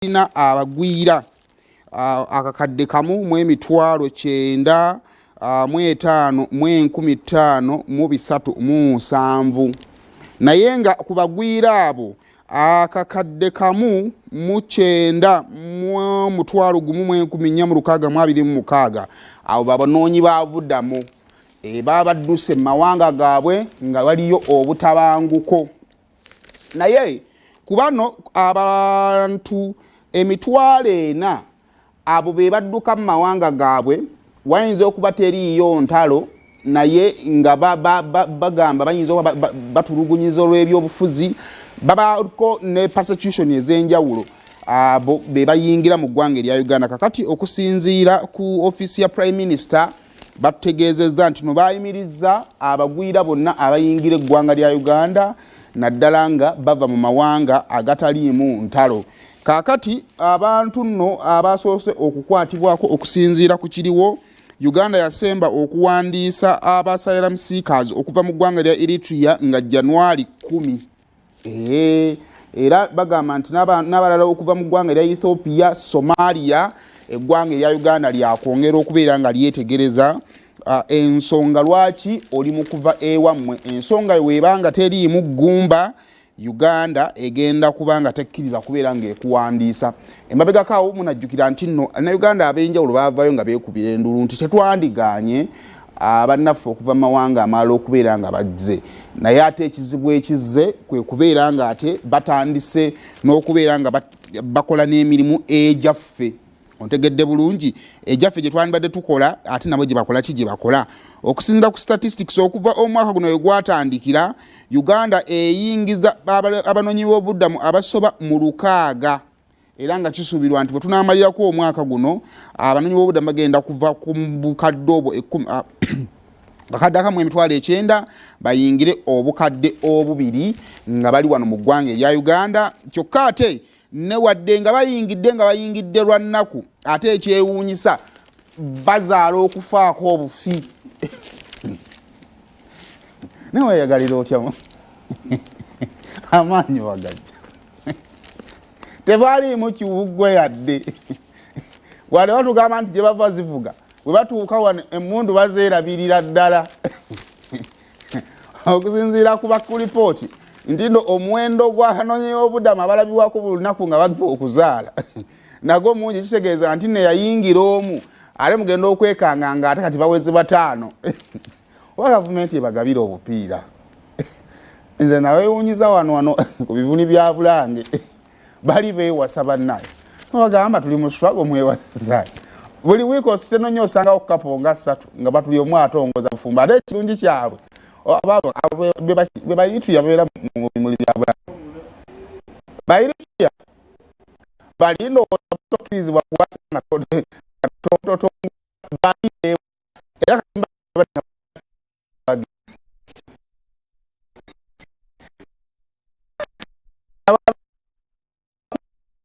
Tulina abagwira 1,905,537, naye nga ku bagwira abo 1,009 1,426, abo babanoonyi ba bubudamu, baba badduse mu mawanga gaabwe nga waliyo obutabanguko. Naye ku bano abantu 40,000, abo be badduka mu mawanga gaabwe, wayinza okuba teriiyo ntalo, naye nga bagamba bayinza okuba batulugunyiza olw'ebyobufuzi, babako ne persecution ez'enjawulo, abo be bayingira mu ggwanga erya Uganda. Kakati okusinziira ku ofiisi ya Prime Minister, batutegeezezza nti no bayimirizza abagwira bonna abayingira eggwanga lya Uganda, naddala nga bava mu mawanga agataliimu ntalo. Kaakati abantu nno abasoose okukwatibwako, okusinziira ku kiriwo, Uganda yasemba okuwandiisa aba asylum seekers okuva mu ggwanga lya Eritrea nga January 10. Era bagamba nti n'abalala okuva mu ggwanga erya Ethiopia, Somalia. Eggwanga erya Uganda lyakwongera okubeera nga lyetegereza ensonga lwaki oli mu kuva ewammwe. Ensonga weebanga teriimu ggumba, Uganda egenda kuba nga tekkiriza kubeera ng'ekuwandiisa. Emabegako awo munajjukira nti nno Uganda ab'enjawulo baavayo nga beekubira endulu nti tetwandigaanye bannaffe okuva mu mawanga amalala okubeera nga bazze, naye ate ekizibu ekizze kwe kubeera nga ate batandise n'okubeera nga bakola n'emirimu egyaffe. Ontegedde bulungi? Egyaffe gye twandibadde tukola, ate nabo gye bakola ki gye bakola. Okusinziira ku statistics, okuva omwaka guno we gwatandikira, Uganda eyingiza abanoonyi b'obuddamu abasoba mu 600, era nga kisuubirwa nti bwe tunaamalirako omwaka guno, abanoonyi b'obuddamu bagenda kuva ku bukadde obwo 1,900 bayingire 2000 nga bali wano mu ggwanga erya Uganda. Kyokka ate newadde nga bayingidde lwa nnaku, ate ekyewuunyisa bazaala okufaako obufi. Naye weyagalira otya? Amaanyi wagajja tebaliimu kiwuggwe yadde. Wadde batugamba nti gye bava zivuga, bwe batuuka wano emundu bazeerabirira ddala. Okusinziira ku bakulipooti nti no omuwendo gw'abanoonyi b'obubudamu abalabibwako buli lunaku nga bava okuzaala nagwo mungi, kitegeeza nti neyayingira omu ate mugenda okwekanga nga ate kati baweze bataano. Oba gavumenti ebagabira obupiira? Nze nawewunyiza wano wano ku bivuni bya Bulange, bali beewasa bannaye, bagamba tuli mu struggle, mwewasa buli wiiki. Ositeno nnyo osangawo couple nga ssatu nga batuli omu atongoza bufumbo. Ate ekirungi kyabwe, be Baeritrea babeera mu bimuli bya Bulange. Baeritrea balinda, tokkirizibwa kuwasa nga